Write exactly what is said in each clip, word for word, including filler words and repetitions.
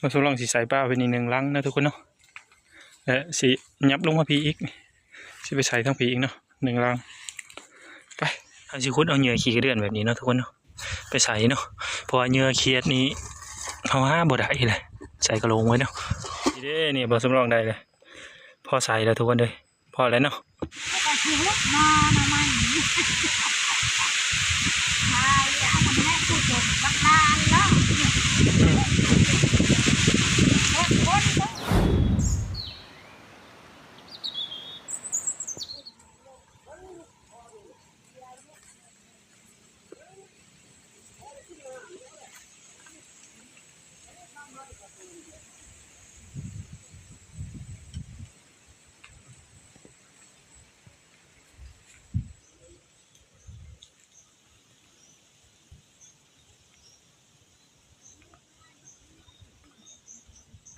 บ่าวสำรองสิใส่ปลาไว้นี่หนึ่งลังนะทุกคนเนาะ และสิยับลงมาพีอีก สิไปใส่ทางพีอีกเนาะ หนึ่งลัง ไป เฮาสิขุดเอาเหยื่อขี้กระเดื่อนแบบนี้เนาะทุกคนเนาะ ไปใส่เนาะ เพราะว่าเหยื่อเขียดนี่เฮาหาบ่ได้เลย ใส่กระโหลกไว้เนาะ นี่เด้ นี่บ่าวสำรองได้เลย พอใส่แล้วทุกคนเด้อ พอแล้วเนาะ แล้วก็สิลุกมาทำไม ตายแล้ว มันแม่กูจนบักนานแล้ว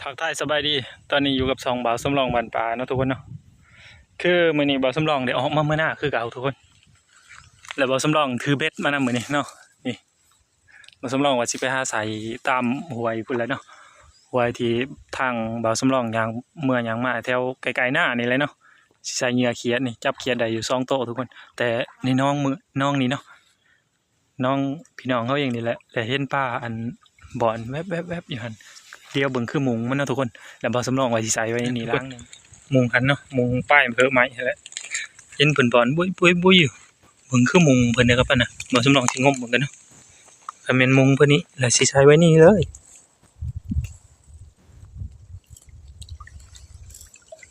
ทักทายสบายดี ตอนนี้อยู่กับช่องบ่าวสำรองบ้านป่าเนาะทุกคนเนาะ คือมื้อนี้บ่าวสำรองได้ออกมาเมือนาคือเก่าทุกคน แล้วบ่าวสำรองถือเบ็ดมานำมื้อนี้เนาะ นี่ บ่าวสำรองว่าสิไปหาใส่ตามห้วยพู้นแหละเนาะ ห้วยที่ทางบ่าวสำรองย่างเมือย่างมาแถวใกล้ๆนานี่แหละเนาะ สิใส่เหยื่อเขียดนี่ จับเขียดได้อยู่สองโตทุกคน แต่ในหนองมือ หนองนี่เนาะ หนองพี่น้องเฮาเองนี่แหละ และเห็นปลาอันบอนแวบๆๆอยู่หั่น เดี๋ยวเบิ่งคือมุงมันเนาะทุกคน แล้วบ่าวสำรองว่าสิใส่ไว้ในนี่ลังหนึ่ง มุงหั่นเนาะ มุงป้ายเพิ่มไม้หั่นแหละ เห็นเพิ่นบอนบุ้ยๆๆอยู่ เบิ่งคือมุงเพิ่นเด้อครับอันน่ะ บ่าวสำรองสิงมเบิ่งกันเนาะ คันแม่นมุงเพิ่นนี่ แล้วสิใส่ไว้นี่เลย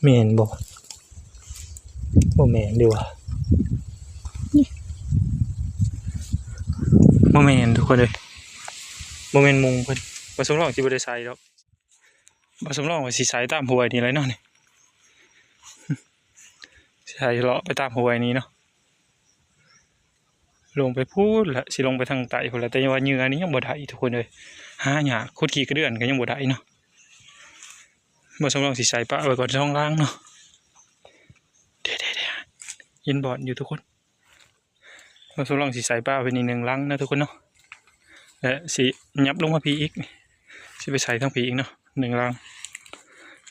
แม่นบ่ บ่แม่นเด้อว่ะ บ่แม่นทุกคนเอ้ย บ่แม่นมุงเพิ่น บ่าวสำรองสิบ่ได้ใส่ดอก บ่าวสำรองว่าสิใส่ตามห้วยนี่แหละเนาะนี่ สิใส่เลาะไปตามห้วยนี่เนาะ ลงไปพู้นแหละ สิลงไปทางใต้พู้นแหละ แต่ว่าเหยื่อนี่ยังบ่ได้ทุกคนเอ้ย หายาก ขุดขี้กระเดื่อนก็ยังบ่ได้เนาะ บ่าวสำรองสิใส่ปะไว้ก่อนสองลังเนาะ เดี๋ยวๆๆ เห็นบอนอยู่ทุกคน บ่าวสำรองสิใส่ปะไว้นี่หนึ่งลังนะทุกคนเนาะ และสิยับลงมาพีอีก สิไปใส่ทางพีอีกเนาะ หนึ่งลัง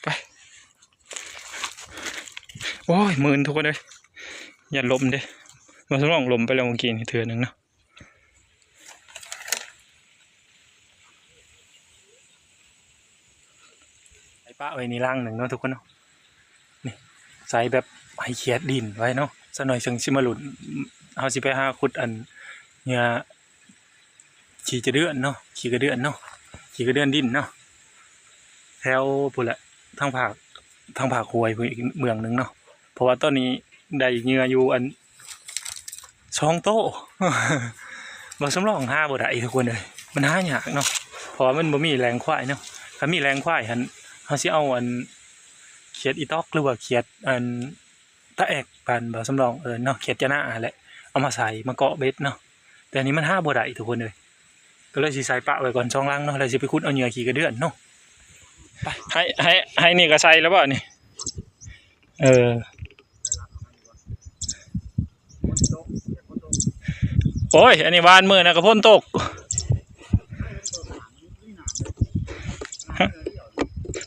ไป โอ้ย มื่นทุกคนเอ้ย ย่านล้มเด้ บ่าวสำรองล้มไปแล้วเมื่อกี้นี่เทื่อหนึ่งเนาะ ใส่ปะไว้นี่ลังหนึ่งเนาะทุกคนเนาะ นี่ ใส่แบบให้เขียดดิ้นไว้เนาะ สักหน่อยจั่งสิมาลุ้น เฮาสิไปหาขุดอันเหยื่อขี้กระเดื่อนเนาะ ขี้กระเดื่อนเนาะ ขี้กระเดื่อนดิ้นเนาะ แถวพู้นแหละ ทางภาค ทางภาคห้วยพู้นอีกเมืองหนึ่งเนาะ เพราะว่าตอนนี้ได้เหยื่ออยู่อัน สองโต บ่าวสำรองหาบ่ได้ทุกคนเอ้ย มันหายากเนาะ เพราะว่ามันบ่มีแหล่งควายเนาะ ถ้ามีแหล่งควายหั่น เฮาสิเอาอัน เขียดอีต๊อก หรือว่าเขียดอัน ตะแอกบ้านบ่าวสำรองเอิ้นเนาะ เขียดจะหน้าหั่นแหละ เอามาใส่ มาเกาะเบ็ดเนาะ แต่อันนี้มันหาบ่ได้ทุกคนเอ้ย ก็เลยสิใส่ปะไว้ก่อนสองลังเนาะ แล้วสิไปขุดเอาเหยื่อขี้กระเดื่อนเนาะ ไป ให้ ให้ ให้นี่ก็ใส่แล้วบ่นี่ เออ โอ้ย อันนี้วานมื้อนะก็ฝนตก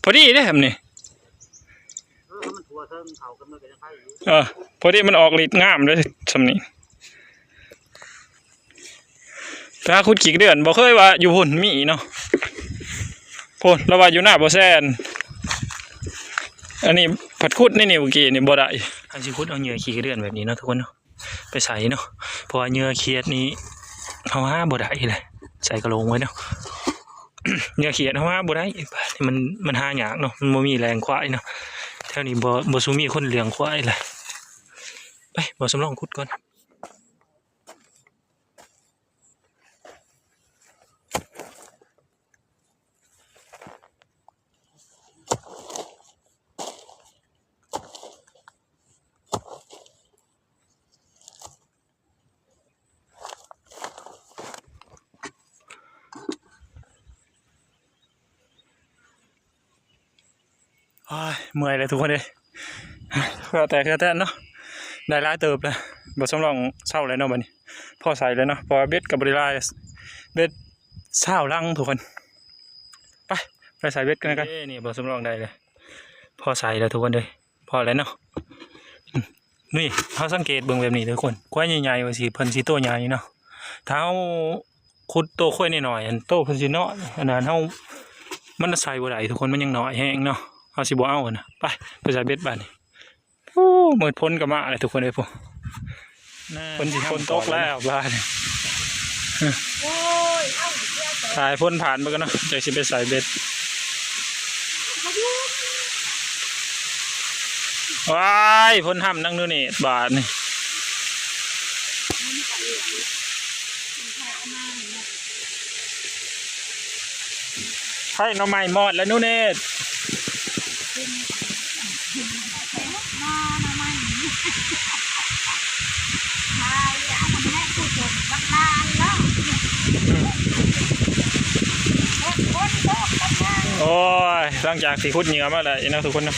พอดีเด้ครับนี่ เออ มันทั่วเทิงเขากัน มันก็ยังไข่อยู่ เออ พอดีมันออกฤทธิ์งามเลยส่ำนี้ ถ้าขุดขี้กระเดื่อนบ่เคยว่าอยู่พุ้นมีเนาะ พุ้น แล้วว่าอยู่หน้าบ่แซน อันนี้ผัดขุดในนี่เมื่อกี้นี่บ่ได้ อันสิขุดเอาเหยื่อขี้กระเดื่อนแบบนี้เนาะทุกคนเนาะ ไปใส่เนาะ เพราะว่าเหยื่อเขียดนี่เฮาหาบ่ได้เลย ใส่กระโหลกไว้เนาะ เหยื่อเขียดเฮาหาบ่ได้ มัน มันหายากเนาะ มันบ่มีแหล่งควายเนาะ แถวนี้บ่ บ่สู้มีคนเลี้ยงควายเลย ไป บ่าวสำรองขุดก่อน โอ้ย เมื่อยเลยทุกคนเอ้ย เพื่อแต่เพื่อแต่เนาะ ได้หลายเติบแล้ว บ่าวสำรองเซาแล้วเนาะบัดนี้ พอใส่แล้วเนาะ เพราะว่าเบ็ดก็บ่ได้หลาย เบ็ดซาวลังทุกคน ไป ไปใส่เบ็ดกันกัน เอ้ย นี่บ่สำรองได้เลย พอใส่แล้วทุกคนเลย พอแล้วเนาะ อืม นี่ เฮาสังเกตเบิ่งแบบนี้ทุกคน ควายใหญ่ๆ ว่าสิ เพิ่นสิโตใหญ่เนาะ ถ้าเฮาขุดโตควายน้อยๆ อันโตเพิ่นสิน้อย อันนั้นเฮา มันใส่บ่ได้ทุกคน มันยังน้อยแฮงเนาะ เฮาสิบ่เอานะ ไป ไปใส่เบ็ดบาดนี้ โอ้ มืดฝนก็มาแล้วทุกคนเอ้ย พุ้น น่า ฝนสิ ฝนตกแล้วบาดนี้ โอ้ย เอาอีกแล้ว ถ่ายฝนผ่านไปก่อนเนาะ จั่งสิไปใส่เบ็ด ว้าย ฝนห้ำนางหนูเนตรบาดนี้ ไผหน่อไม้มอดแล้วหนูเนตร มาหน่อไม้ มาอย่าทำให้ผู้ชมบักนานแล้ว โอ้ย หลังจากที่ขุดเหยื่อมาได้เนาะทุกคนเนาะ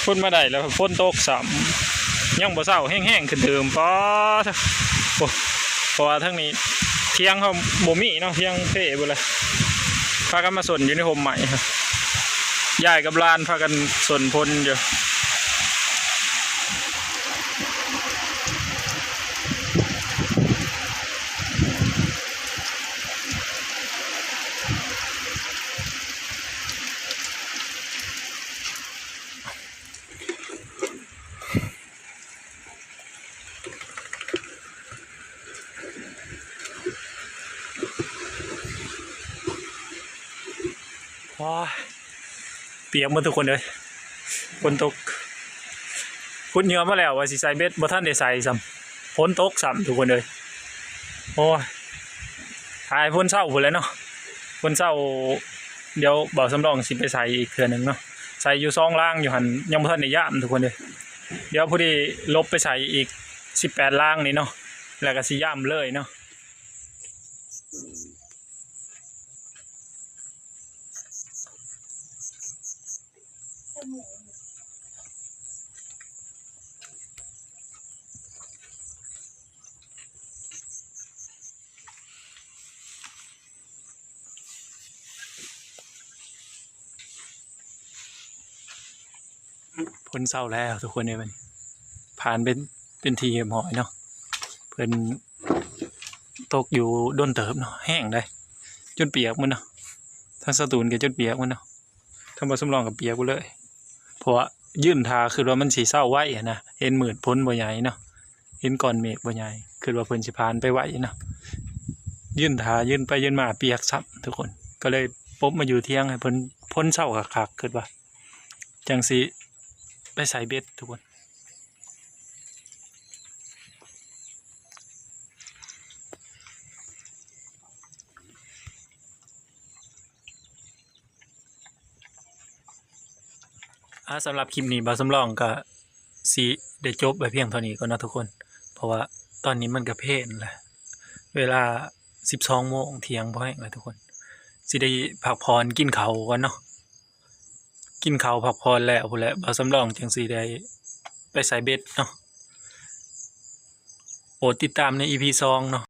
ขุดมาได้แล้วฝนตกซ้ำ ยังบ่เซา แฮงๆ ขึ้นเติม ป๊าด โอ้ เพราะว่าทางนี้เถียงเขาบ่มีเนาะ เถียงเพเบิดเลย พากันมาสนอยู่ในฮ่มไม้ ยายกับหลานพากันสนพลอยู่ ว้า เปียกหมดทุกคนเลย ฝนตก ขุดเหยื่อมาแล้ว ว่าสิใส่เบ็ด บ่ทันได้ใส่ซ้ำ ฝนตกซ้ำทุกคนเลย โอ้ย ถ่ายฝนเซาพู้นแหละเนาะ ฝนเซา เดี๋ยวบ่าวสำรองสิไปใส่อีกเทื่อหนึ่งเนาะ ใส่อยู่สองลางอยู่หั่น ยังบ่ทันได้ย่ามทุกคนเลย เดี๋ยวพอดีลบไปใส่อีกสิบแปดลางนี่เนาะ แล้วก็สิย่ามเลยเนาะ ฝนเซาแล้วทุกคนเอ้ย บัดนี้ผ่านเป็น เป็นที่เรียบร้อยเนาะ เพิ่นตกอยู่โดนเติบเนาะ แฮงเด้ จนเปียกหมดเนาะ ทางสตูลก็จนเปียกหมดเนาะ ทางบ่าวสำรองก็เปียกหมดเลย เพราะว่ายืนถ่า คิดว่ามันสิเซาไวหั้นนะ เห็นมืดฝนบ่ใหญ่เนาะ เห็นก้อนเมฆบ่ใหญ่ คิดว่าเพิ่นสิผ่านไปไวเนาะ ยืนถ่า ยืนไปยืนมาเปียกซ้ำทุกคน ก็เลยปบมาอยู่เถียงให้เพิ่น ฝนเซาคักๆ คิดว่า จั่งสิไปใส่เบ็ดทุกคน อ่า สำหรับคลิปนี้บ่าวสำรองก็สิได้จบไว้เพียงเท่านี้ก่อนเนาะทุกคน เพราะว่าตอนนี้มันก็เพลนแล้ว เวลาสิบสองโมงเที่ยงพอแฮงแล้วทุกคน สิได้พักผ่อนกินข้าวก่อนเนาะ กินข้าวพักผ่อนแล้วพู้นแหละ บ่าวสำรองจั่งสิได้ไปใส่เบ็ดเนาะ โปรดติดตามใน อีพี สองเนาะ